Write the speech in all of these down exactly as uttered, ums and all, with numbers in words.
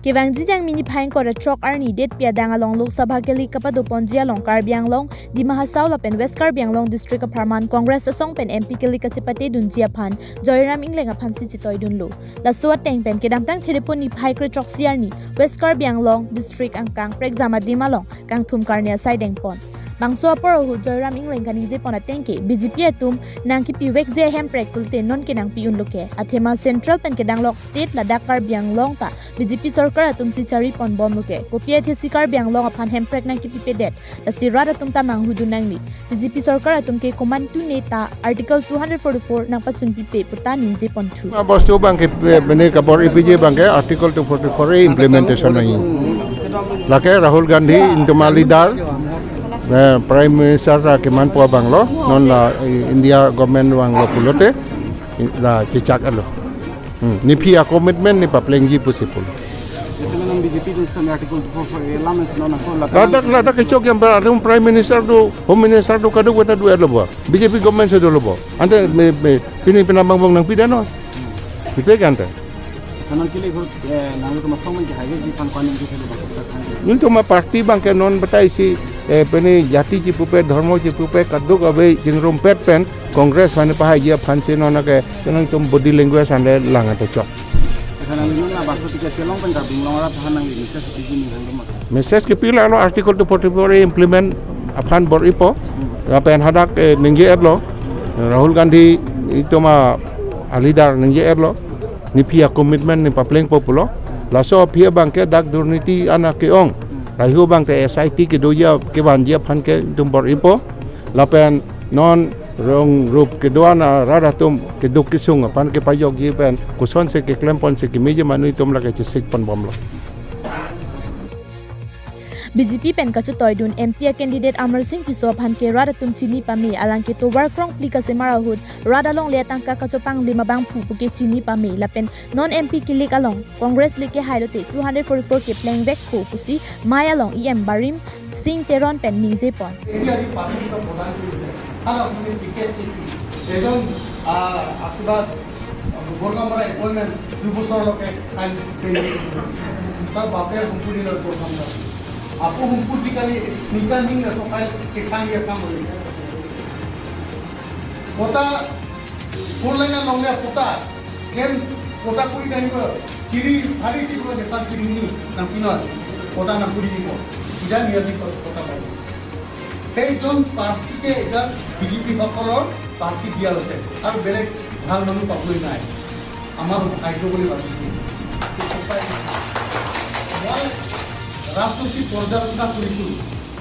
Kevangji Jangmi niphai ingkoi ra throk arni date pi adang along Lok Sabha kelik kapadoponji along Karbi Anglong, Dima Hasao lapen West Karbi Anglong district apharman Congress asong pen M P kelik kachepatedunji aphan Joyram Engleng aphansi chetoidunlo. Laso ateng pen kedamtang Therepon niphai kre throksi arni West Karbi Anglong district angkang prekjam adim along kangthum karne asai dengpon. Bangso apor ahut Joyram Engleng kaningjepon ateng ke B J P atum nangkipivekji hemprek pulote non ke nangpi-unlo ke. Athema Central pen kedanglok state ladak Karbi Anglong ta B J P sorkar atumsi chariponbomlo ke. Kopi athesi Karbi Anglong aphan hemprek nangkipipedet, lasi rat atum ta manghudun nangne. B J P sorkar atum ke komantu ne ta Article two hundred forty-four nangpachunpipe puta ningjeponthu. Abostu abang ke, eh, bene kabor-ipiji abang ke Article two forty-four A implementation nangji. Lake Rahul Gandhi itum aleader, eh, Prime Minister ta kemanpo abanglo, non la, eh, India government abanglo pulote, i-, la kechak alo. Hmm, nephi a-commitment ne paplengji pusi pulo. Jaiselang B J P atum sitame Article two forty-four A alam si non ako ladak, ladak kechok jam ber atum Prime Minister do, Home Minister do, kadokave ta do-etlo bo. B J P government si dolo bo. Ante me, me, pini penang bang bang nangpidetnon. Pipe ke ante. Kanan kili ko, eh, nangli koma song men ke highway di pan kuan ningje selo bang. Nelitum aparty abang ke non batai si, eh, pini jati chipupe, dharma chipupe, kadokave chingrumpet pen Congress aphan pahaiji aphansi non ke, nelitum body language anle lang ante chok. Kanan neli nang abang ko ticket kelong pen Karbi Anglong arat aphan nangli message piji ning hang rumah. Message kepilo, Article two forty-four A implement aphan bor-ipo. Lapen hadak, eh, ningje-etlo. Rahul Gandhi itum a-leader ningje-etlo. Nephi a-commitment ne paplengpo pulo. Laso aphi abang ke dak durniti an ke-ong. Lahei abang te S I T kedoji, kevanji aphan ke itum bor-ipo. Lapen non rong rup kedo-an arat atum keduk kesung aphan kepajokji pen kosonsi keklemponsi kemeji manu itum lake chesikponbomlo. B J P pen kachetoidun M P a-candidate Amarsing Tisso aphan ke rat atum chini pame, alang ke tovar krongphli kasemar ahut rat alongle atangka kachopanglim abangphu puke chini pame lapen non M P kelik along Congress le kehailote two hundred forty-four keplengvekpo pusi Mai along E M Barim Sing Teron pen ningjepon. এতিয়া আজি পাৰ্টিত প্ৰদান কৰিছে, তাৰ আপুনি টিকেট কি? এজন, আহ, কিবা বৰগামৰা এপইণ্টমেণ্ট দুবছৰলৈকে টাইম পেণ্ডিং। তাৰ বাপে সম্পত্তি লৈ প্ৰথম। আকৌ সম্পত্তি কালি নিকা নিং চকাই কেখান ইয়ে কাম কৰিলে। পটা ফ'ৰ লাইনৰ লংলে পটা, ট্ৰেইন পটা কৰি টানিব, চিৰি ভাৰি চিৰিব, নেপাল চিৰি নি নাম কিনা পটা নাম কৰি দিব। ইদান ইয়ালি পটা পাব। সেইজন প্ৰাৰ্থীকে এতিয়া বিজেপিসকলৰ প্ৰাৰ্থী দিয়া হৈছে আৰু বেলেগ ভাল মানুহ পাবলৈ নাই। আমাৰ ভাগ্য বুলি ভাবিছোঁ। মই ৰাজনৈতিক পৰ্যালোচনা কৰিছোঁ,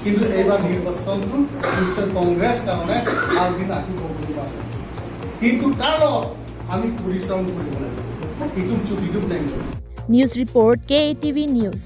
কিন্তু এইবাৰ নিৰ্বাচনটো নিশ্চয় কংগ্ৰেছ কাৰণে আৰু দিন আহিব বুলি ভাবিছোঁ। কিন্তু তাৰ লগত আমি পৰিশ্ৰম কৰিব লাগিব। ইটো চুপ, ইটো নাই। News report, K A T V News.